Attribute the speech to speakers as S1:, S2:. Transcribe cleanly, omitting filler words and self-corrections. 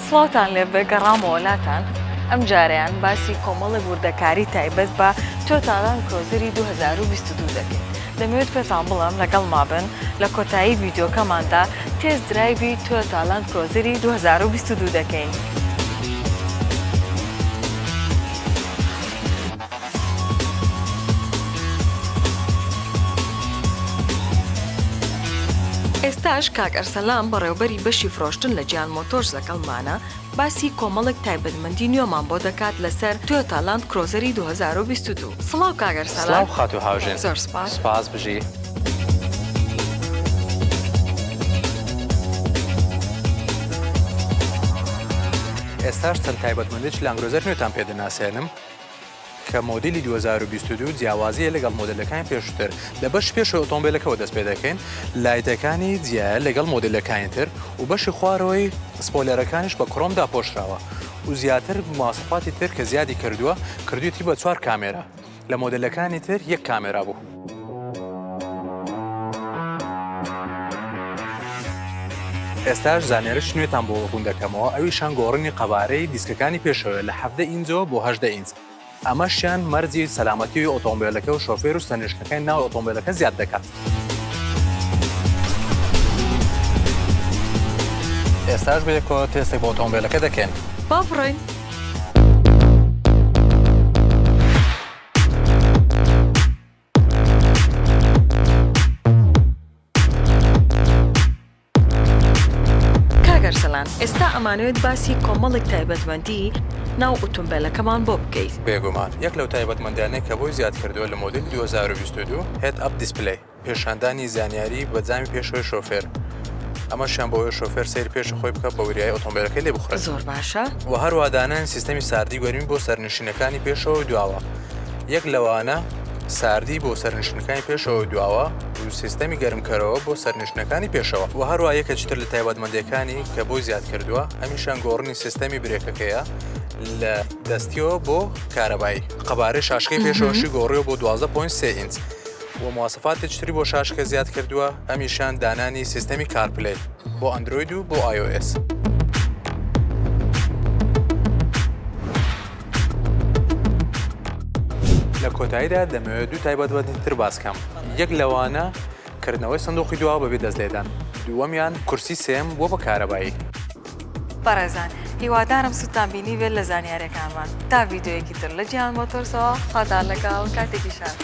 S1: سڵاوتان لێبێ گەڕامەوە لاتان ئەمجارەیان باسی کۆمەڵێک وردەکاری تایبەت بە تۆیۆتا لاند کرۆزەری 2022 دەکەین دەمەوێت پێتان بڵێم لەگەڵما بن لە کۆتایی ڤیدیۆکەماندا test drive ی تۆیۆتا لاند کرۆزەری 2022 دەکەین. ئێستاش کاک ئەرسەلان بەڕێوبەری بەشی فرۆشتن لە جیهان مۆتۆرز لەگەڵمانە باسی کۆمەڵێک تایبەتمەندی نوێمان بۆ دەکات لەسەر تۆیۆتا لاند کرۆزەری 2022. سڵاو کاک ئەرسەلان.
S2: سڵاو خاتوو هاوژین.
S1: زۆر سپاس.
S2: سپاس بژی. ئێستاش چەند تایبەتمەندێکی لاندکرۆزەر نوێتان پێ دەناسێنم. کە مۆدێلی 2022 جیاوازییە لەگەڵ مۆدێلەکانی پێشووتر. لە بەشی پێشەوەی ئۆتۆمبێلەکەوە دەست پێ دەکەین، لایتەکانی جیایە لەگەڵ مۆدێلەکانی تر و بەشی خوارەوەی spoiler ەکانیش بە کڕۆم داپۆشراوە و زیاتر مواسەفاتی تر کە زیادی کردووە، کردوویەتی بە چوار کامێرا، لە مۆدێلەکانی تر یەک کامێرا بوو. ئێستاش زانیاریی نوێتان بۆ ڕوون دەکەمەوە، ئەویشان گۆڕینی قەبارەی دیسکەکانی پێشەوەیە لە 17 ئینجەوە بۆ 18 ئینج، ئەمەشیان مەرجی سەلامەتیی ئۆتۆمبێلەکە و شۆفێر و سەرنشینەکانی ناو ئۆتۆمبێلەکە زیاد دەکات. ئێستاش بەیەکەوە تێستێک بۆ ئۆتۆمبێلەکە دەکەین.
S1: با بڕۆین. کاک ئەرسەلان ئێستا ئەمانەوێت باسی کۆمەڵێک تایبەتمەندی ناو ئوتومبێلەکەمان بۆ بکەیت.
S2: بێگومان، یەک لەو تایبەتمەندیانەی کە بۆی زیاد کردووە لە مۆدێلی 2022 Head Up Display، پێشاندانی زانیاری بە جامی پێشەوەی شۆفێر، ئەمەشیان بۆ ئەوەی شۆفێر سەیری پێشی خۆی بکات بە وریایی ئۆتۆمبێلەکەی لێ بخوڕێت.
S1: زۆر باشە.
S2: وە هەروەها دانانی سیستەمی ساردی گەرمی بۆ سەرنشینەکانی پێشەوە و دواوە، یەک لەوانە ساردی بۆ سەرنشینەکانی پێشەوە و دواوە و سیستەمی گەرمکەرەوە بۆ سەرنشینەکانی پێشەوە. وە هەروەها یەکێکی تر لە تایبەتمەندییەکانی کە بۆی زیاد کردووە ئەمیشیان گۆڕینی سیستەمی برێکەکەیە لە دەستیەوە بۆ کارەبایی. قەبارەی شاشەکەی پێشەوەشی گۆڕیوە بۆ 12.3 ئینچ. و مواسەفاتێکی تری بۆ شاشەکە زیاد کردووە ئەمیشان دانانی سیستەمی CarPlay بۆ ئەندرۆید و بۆ iOS. لە کۆتاییدا دەمەوێت دوو تایبەتمەندی تر باس کەم یەک لەوانە کردنەوەی سندوقی دواوە بەبێ دەست لێدان دووەمیان کورسی سێم بووە بە کارەبایی.
S1: بەڕێزان هیوادارم سوودتان بینیبێت لە زانیاریەکانمان تا ڤیدیۆیەکی تر لە جیهان مۆتۆرسەوە خواتان لەگەڵ کاتێکی شاد.